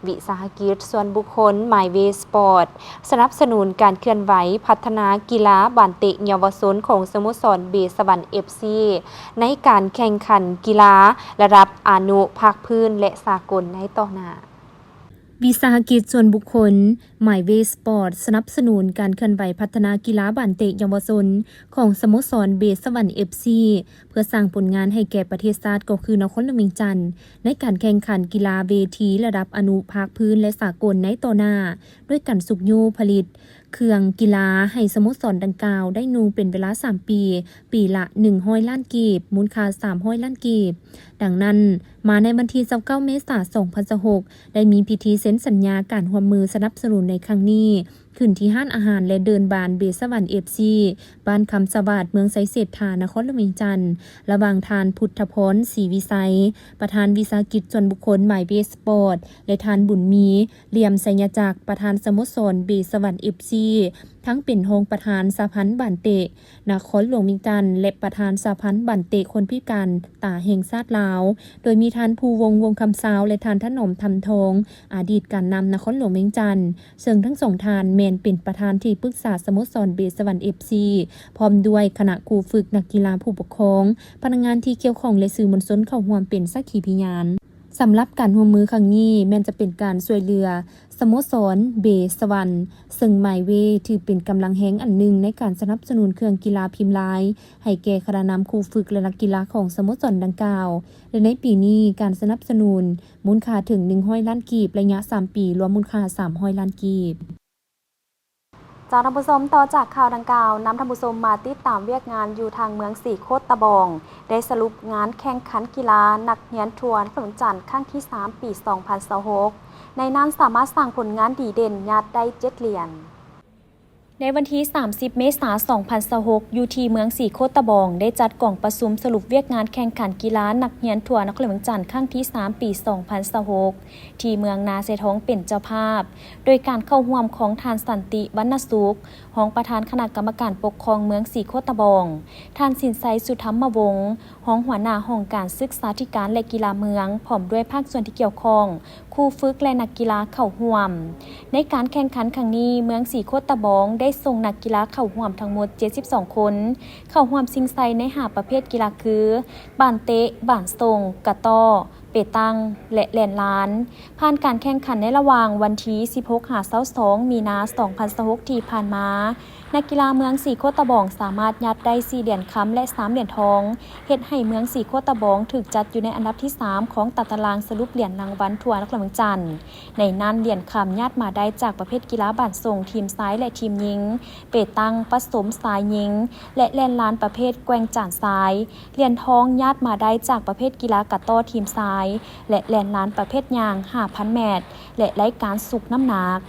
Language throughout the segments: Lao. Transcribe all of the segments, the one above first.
ວິສາຫະກິດສ່ວນບຸກຄົນ My Way Sport ສະໜັບສະໜູນການເຄື່ອນໄຫວພັດທະນາກິລາບານເຕະເຍົາວະຊົນຂອງສະໂມສອນເບສະຫວັນ ເອັຟຊີ ໃນການແຂ່ງຂັນກິລາລະດັບອະນຸພາກພື້ນ ແລະ ສາກົນໃນຕໍ່ໜ້າ. ວິສາຫະກິດສ່ວນບຸກຄົນ My Way Sport ສະໜັບສະໜູນການເຄື່ອນໄຫວພັດທະນາກິລາບານເຕະເຍົາວະຊົນຂອງສະໂມສອນເບສະຫວັນ ເອັຟຊີ ເພື່ອສ້າງຜົນງານໃຫ້ແກ່ປະເທດຊາດ ກໍຄືນະຄອນຫຼວງວຽງຈັນ ໃນການແຂ່ງຂັນກິລາເວທີລະດັບອະນຸພາກພື້ນ ແລະ ສາກົນໃນຕໍ່ໜ້າ ດ້ວຍການຊຸກຍູ້ຜະລິດເຄື່ອງກິລາໃຫ້ສະໂມສອນດັ່ງກ່າວໄດ້ນຸ່ງເປັນເວລາສາມປີ, ປີລະໜຶ່ງຮ້ອຍລ້ານກີບ, ມູນຄ່າສາມຮ້ອຍລ້ານກີບ. ດັ່ງນັ້ນ, ມາໃນວັນທີຊາວເກົ້າ ເມສາ ສອງພັນຊາວຫົກ ໄດ້ມີພິທີເຊັນສັນຍາການຮ່ວມມືສະໜັບສະໜູນໃນຄັ້ງນີ້ ຂຶ້ນທີ່ຮ້ານອາຫານ ແລະ ເດີ່ນບານເບສະຫວັນ ເອັຟຊີ ບ້ານຄຳສະຫວາດ ເມືອງໄຊເສດຖາ ນະຄອນຫຼວງວຽງຈັນ ລະຫວ່າງທ່ານ ພຸດທະພອນ ສີວິໄຊ ປະທານວິສາຫະກິດສ່ວນບຸກຄົນ My Way Sport ແລະ ທ່ານ ບຸນມີ ຫຼ່ຽມໄຊຍະຈັກ ປະທານສະໂມສອນເບສະຫວັນ ເອັຟຊີ ທັງເປັນຮອງປະທານສະຫະພັນບານເຕະນະຄອນຫຼວງວຽງຈັນ ແລະ ປະທານສະຫະພັນບານເຕະຄົນພິການຕາແຫ່ງຊາດລາວ, ໂດຍມີທ່ານ ພູວົງ ວົງຄຳຊາວ ແລະ ທ່ານ ຖະໜອມ ທຳທອງ ອະດີດການນຳນະຄອນຫຼວງວຽງຈັນ, ເຊິ່ງທັງສອງທ່ານແມ່ນເປັນປະທານທີ່ປຶກສາສະໂມສອນເບສະຫວັນ ເອັຟຊີ ພ້ອມດ້ວຍຄະນະຄູຝຶກ, ນັກກິລາ, ຜູ້ປົກຄອງ, ພະນັກງານທີ່ກ່ຽວຂ້ອງ ແລະ ສື່ມວນຊົນເຂົ້າຮ່ວມເປັນສັກຂີພະຍານ. ສຳລັບການຮ່ວມມືຄັ້ງນີ້ ແມ່ນຈະເປັນການຊ່ວຍເຫຼືອສະໂມສອນເບສະຫວັນ ເຊິ່ງ My Way ຖືເປັນກຳລັງແຮງອັນໜຶ່ງໃນການສະໜັບສະໜູນເຄື່ອງກິລາພິມລາຍ ໃຫ້ແກ່ຄະນະນຳຄູຝຶກ ແລະ ນັກກິລາຂອງສະໂມສອນດັ່ງກ່າວ ແລະ ໃນປີນີ້ ການສະໜັບສະໜູນມູນຄ່າເຖິງໜຶ່ງຮ້ອຍລ້ານກີບ, ໄລຍະສາມປີ ລວມມູນຄ່າສາມຮ້ອຍລ້ານກີບ. ເຈົ້າທ່ານຜູ້ຊົມ, ຕໍ່ຈາກຂ່າວດັ່ງກ່າວ, ນຳທ່ານຜູ້ຊົມມາຕິດຕາມວຽກງານຢູ່ທາງເມືອງສີໂຄດຕະບອງ ໄດ້ສະຫຼຸບງານແຂ່ງຂັນກິລານັກຮຽນທົ່ວນະຄອນຫຼວງວຽງຈັນ ຄັ້ງທີສາມ ປີສອງພັນຊາວຫົກ ໃນນັ້ນສາມາດສ້າງຜົນງານດີເດັ່ນ ຍາດໄດ້ເຈັດຫຼຽນ. ໃນວັນທີສາມສິບ ເມສາ ສອງພັນຊາວຫົກ ຢູ່ທີ່ເມືອງສີໂຄດຕະບອງ ໄດ້ຈັດກອງປະຊຸມສະຫຼຸບວຽກງານແຂ່ງຂັນກິລານັກຮຽນທົ່ວນະຄອນຫຼວງວຽງຈັນ ຄັ້ງທີສາມ ປີສອງພັນຊາວຫົກ ທີ່ເມືອງນາຊາຍທອງເປັນເຈົ້າພາບ, ໂດຍການເຂົ້າຮ່ວມຂອງທ່ານ ສັນຕິ ວັນນະສຸກ ຮອງປະທານຄະນະກຳມະການປົກຄອງເມືອງສີໂຄດຕະບອງ, ທ່ານ ສິນໄຊ ສຸທຳມະວົງ ຮອງຫົວໜ້າຫ້ອງການສຶກສາທິການ ແລະ ກິລາເມືອງ, ພ້ອມດ້ວຍພາກສ່ວນທີ່ກ່ຽວຂ້ອງ, ຄູຝຶກ ແລະ ນັກກິລາເຂົ້າຮ່ວມ. ໃນການແຂ່ງຂັນຄັ້ງນີ້, ເມືອງສີໂຄດຕະບອງໄດ້ສົ່ງນັກກິລາເຂົ້າຮ່ວມທັງໝົດເຈັດສິບສອງຄົນ, ເຂົ້າຮ່ວມຊິງໄຊໃນຫ້າປະເພດກິລາຄື ບານເຕະ, ບານສົ່ງ, ກະຕໍ້, ເປຕັງ ແລະ ແລ່ນລານ. ຜ່ານການແຂ່ງຂັນໃນລະຫວ່າງວັນທີສິບຫົກ ຫາ ຊາວສອງ ມີນາ ສອງພັນຊາວຫົກ ທີ່ຜ່ານມາ, ນັກກິລາເມືອງສີໂຄດຕະບອງສາມາດຍາດໄດ້ສີ່ຫຼຽນຄຳ ແລະ ສາມຫຼຽນທອງ, ເຮັດໃຫ້ເມືອງສີໂຄດຕະບອງຖືກຈັດຢູ່ໃນອັນດັບທີສາມຂອງຕາຕະລາງສະຫຼຸບຫຼຽນລາງວັນທົ່ວນະຄອນຫຼວງວຽງຈັນ. ໃນນັ້ນ, ຫຼຽນຄຳຍາດມາໄດ້ຈາກປະເພດກິລາບານສົ່ງທີມຊາຍ ແລະ ທີມຍິງ, ເປຕັງປະສົມຊາຍຍິງ ແລະ ແລ່ນລານປະເພດແກວ່ງຈານຊາຍ, ຫຼຽນທອງຍາດມາໄດ້ຈາກປະເພດກິລາກະຕໍ້ທີມຊາຍ ແລະ ແລ່ນລານປະເພດຍ່າງຫ້າພັນແມັດ ແລະ ລາຍການຊຸກນ້ຳໜັກ.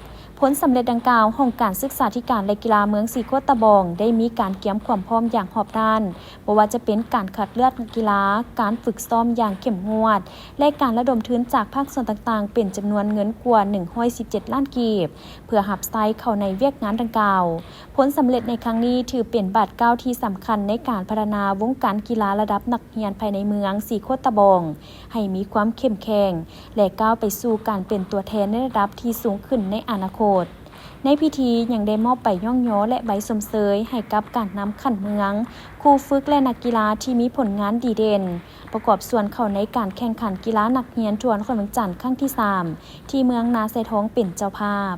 ຜົນສຳເລັດດັ່ງກ່າວ, ຫ້ອງການສຶກສາທິການ ແລະ ກິລາເມືອງສີໂຄດຕະບອງ ໄດ້ມີການກຽມຄວາມພ້ອມຢ່າງຮອບດ້ານ, ບໍ່ວ່າຈະເປັນການຄັດເລືອກນັກກິລາ, ການຝຶກຊ້ອມຢ່າງເຂັ້ມງວດ ແລະ ການລະດົມທຶນຈາກພາກສ່ວນຕ່າງໆ ເປັນຈຳນວນເງິນກວ່າໜຶ່ງຮ້ອຍສິບເຈັດລ້ານກີບ ເພື່ອຮັບໃຊ້ເຂົ້າໃນວຽກງານດັ່ງກ່າວ. ຜົນສຳເລັດໃນຄັ້ງນີ້ຖືເປັນບາດກ້າວທີ່ສຳຄັນໃນການພັດທະນາວົງການກິລາລະດັບນັກຮຽນພາຍໃນເມືອງສີໂຄດຕະບອງ ໃຫ້ມີຄວາມເຂັ້ມແຂງ ແລະ ກ້າວໄປສູ່ການເປັນຕົວແທນໃນລະດັບທີ່ສູງຂຶ້ນໃນອະນາຄົດ. ໃນພິທີຍັງໄດ້ມອບໃບຍ້ອງຍໍ ແລະ ໃບຊົມເຊີຍໃຫ້ກັບການນຳຂັ້ນເມືອງ, ຄູຝຶກ ແລະ ນັກກິລາທີ່ມີຜົນງານດີເດັ່ນ, ປະກອບສ່ວນເຂົ້າໃນການແຂ່ງຂັນກິລານັກຮຽນທົ່ວນະຄອນຫຼວງວຽງຈັນຄັ້ງທີສາມ ທີ່ເມືອງນາຊາຍທອງເປັນເຈົ້າພາບ.